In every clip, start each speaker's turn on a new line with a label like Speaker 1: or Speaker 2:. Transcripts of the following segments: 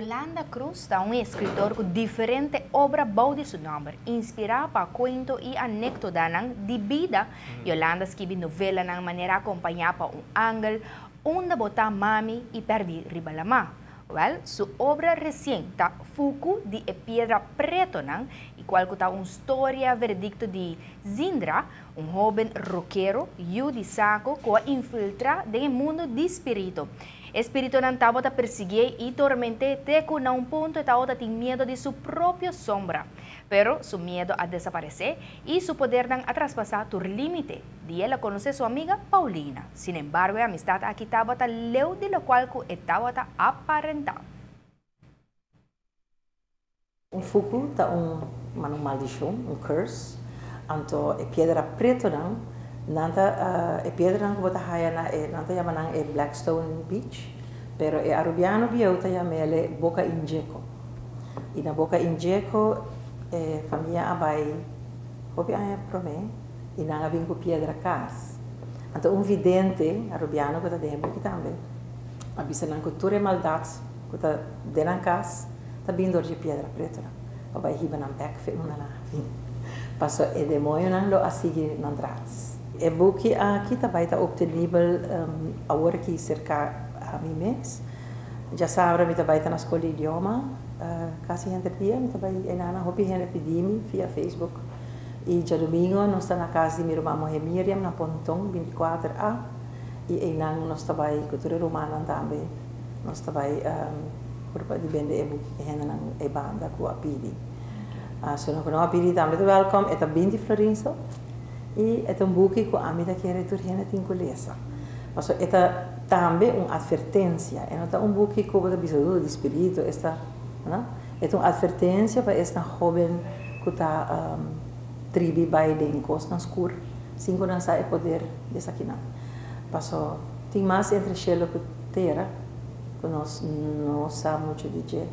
Speaker 1: Yolanda Cruz ta un escritor cu diferente obra bou di su nomber. Inspira pa cuento y anecdotanan di bida, Yolanda a skirbi novelanan manera Acompaña pa un Angel, Unda Bo Ta Mami y Perdi Riba Lama. Wel, su obra recien ta Fuku di e Piedra Pretonan y cual cu ta un storia veredicto di Zindra, un hoben rockero, yu di saco cu a infiltra den e mundo di spirito. E spiritonan tabata persiguié i torment'é te ku na un punto e tabata tin miedu di su propio sombra. Pero su miedu a desaparesé i su podernan a traspasá tur límite. Di el a konosé su amiga Paulina. Sin embargo e amistat aki tabata leu di lokual ku e tabata aparentá.
Speaker 2: Un fuku ta un man un maldishon, un curse. Anto e piedra pretonan, nan ta e piedranan ku bo ta haya na e, nan ta yama nan e Black Stone Beach, pero e arubiano bieu ta yam'el Boca Injeco. I na Boca Injeco e famia a bai hopi aña promé i nan a bin ku piedra kas. Anto un vidente arubiano ku ta den e buki tambe a bisa nan ku tur e maldat ku ta den nan kas, ta bin dor dje piedra pretonan pa bai hiba nan bek fe unda nan a bin, paso e demoñonan lo a sigui nan tras. E buki aki ta bai ta obtenibel awor aki serka ami mes. Djasabra mi ta bai ta na skol di idioma kasi henter dia mi ta bai einan hopi hende pidi mi via Facebook i djadumingo nos ta na kas di mi ruman muhe Miriam na Ponton 24 A i einan nos ta bai ku tur e rumannan tambe. Nos ta bai purba di bende e buki ku hendenan e banda ku a pidi. Asuna ku nan a pidi tambe ta wèlkòm. E ta 20 florin so i e ta un buki ku ami ta kere tur hende tin ku lesa. Pasobra e ta tambe un atvertensia. E no ta un buki ku bo ta bisa uh di spiritu esta no. E ta un atvertensia pa esnan hóben ku ta tribi bai den kosnan skur sin ku nan sa e poder di esakinan. Paso tin mas entre shelu ku tera ku nos no sa muchu di dje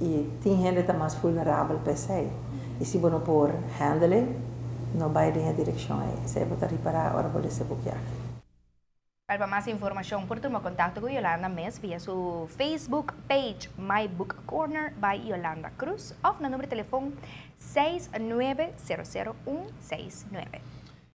Speaker 2: i tin hende ta mas vulnerabel pa esei i si bo no por handle e no bai den e direkshon ei esei bo ta ripará ora bo lesa e buki aki.
Speaker 1: Pa mas informashon por tuma kontakto ku Yolanda mes via su Facebook page My Book Corner by Yolanda Cruz òf na number di telefon 6900169.